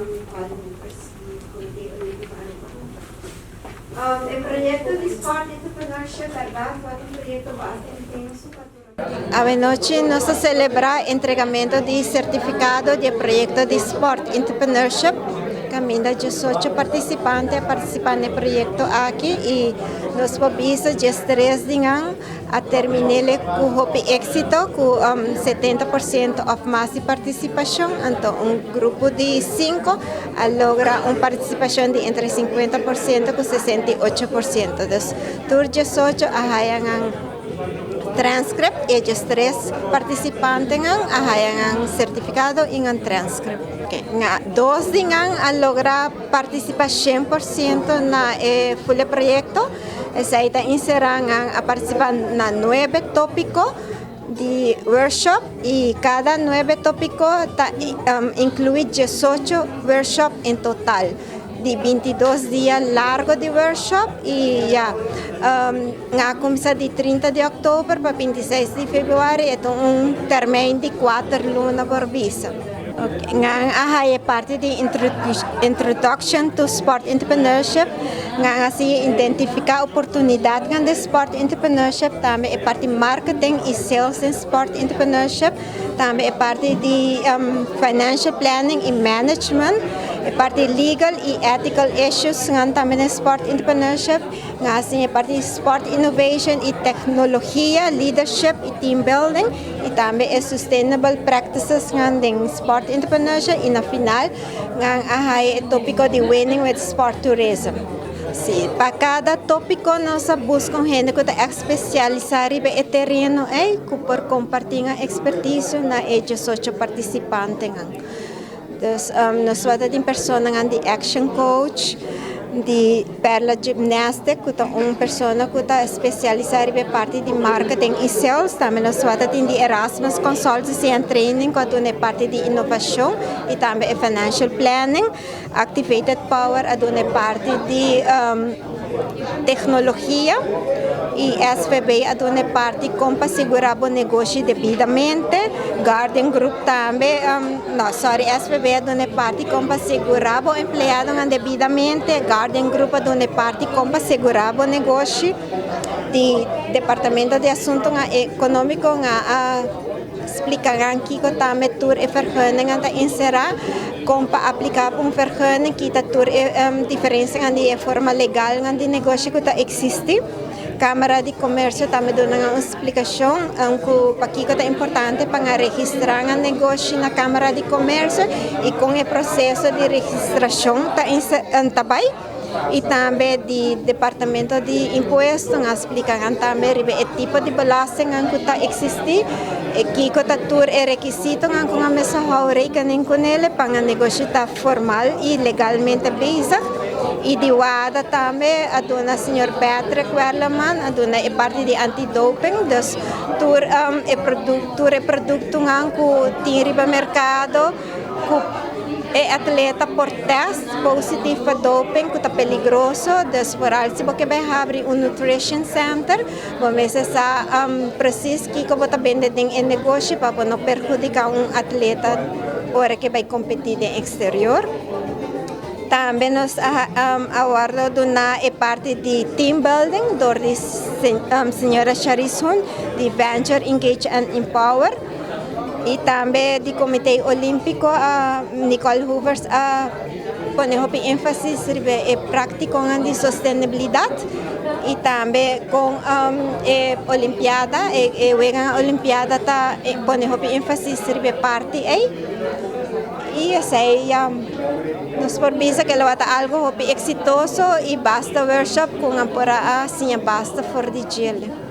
Nicole Hoopers di Comité Olimpico Aruba. E proyecto di Sport Entrepreneurship berdad tabata un proyecto basta intenso pa dura. Awenochi nos ta celebra entregamento di certificado di e proyecto di Sport Entrepreneurship caminda 18 participante a participa na e proyecto aki y nos por bisa 13 di nan a termin'e cu hopi exito cu 70% of mas di participacion. Anto un grupo di 5 a logra un participacion di entre 50% cu 68%. Dus tur 18 a haya nan transcript y 13 participantenan a haya nan certificado y nan transcript. Okay. Nga, dos di nan a logra participa 100% na e full proyecto. Esey ta encera nan a participa na nuebe topico di workshop y cada nuebe topico ta inclui 18 workshop en total di 22 dia largo di workshop y ya a cuminsa di 30 di october pa 26 di februari, e un termijn di 4 luna por bisa. Okay. Nan a haya parti di Introduction to Sport Entrepreneurship, nan a siña identifica oportunidad di Sport Entrepreneurship, tambe e parti Marketing y Sales in Sport Entrepreneurship, tambe e parti di Financial Planning y Management, e parti Legal y Ethical Issues tambe den Sport Entrepreneurship, nan a siña e parti Sport Innovation y Tecnologia, Leadership y Team Building y tambe e Sustainable Practices den Sport Entrepreneurship y na final nan a haya e topico di Winning with Sport Tourism. Si, pa cada topico nos a busca un hende cu ta especialisa riba e tereno ey, cu por comparti e expertise na e 18 participantenan. Dus nos tabatin persona di Action Coach, di Perla Gymnastic, cu ta un persona cu ta especialisa riba parti di marketing y sales. Tambe nos tabatin di Erasmus Consultancy and Training, cu ta e parti di inovacion y tambe financial planning. Activated Power, a duna parti di tecnologia y SVB a duna parti con pa sigura bo negoshi debidamente. Guardian Group tambe, no, sorry, SVB a duna parti con pa sigura bo empleado debidamente. Guardian Group a duna parti con pa sigura bo negoshi. Di Departamento di Asunto Economico a splica kico tambe tur e vergunning ta encera, con pa aplica un vergunning, cu ta tur diferencia di forma legal di negoshi cu ta existi. Camara di Comercio tambe a duna un splicacion cu pakico ta importante pa registra un negoshi na Camara di Comercio y con e proceso di registracion ta ta y tambe di Departamento di Impuesto a splica tambe e tipo di belasting cu ta existi y kico ta tur e requisito cu nan mester hou rekening cu ne pa un negoshi ta formal y legalmente bezig. Y di WADA tambe a duna señor Patrick Werleman a duna e parti di antidoping, dus tur e producto tur e producto cu tin riba mercado cu e atleta por test positivo pa doping, cu ta peligroso. Dus vooral si bo bay habri un nutrition center, bo mester sa precies kico bo ta bende den e negoshi pa no perhudica un atleta ora cu bay competi den exterior. Tambe nos a a duna e parti di team building door di señora Charison di Venture, Engage and Empower y tambe di Comité Olimpico, Nicole Hoovers a pone hopi enfasis riba e practico di sostenibilidad y tambe cu e Olimpiada e Olimpiada ta pone hopi enfasis riba e parti ey y esey nos por bisa cu ta algo hopi exitoso y basta workshop cu por a siña basta for di dje.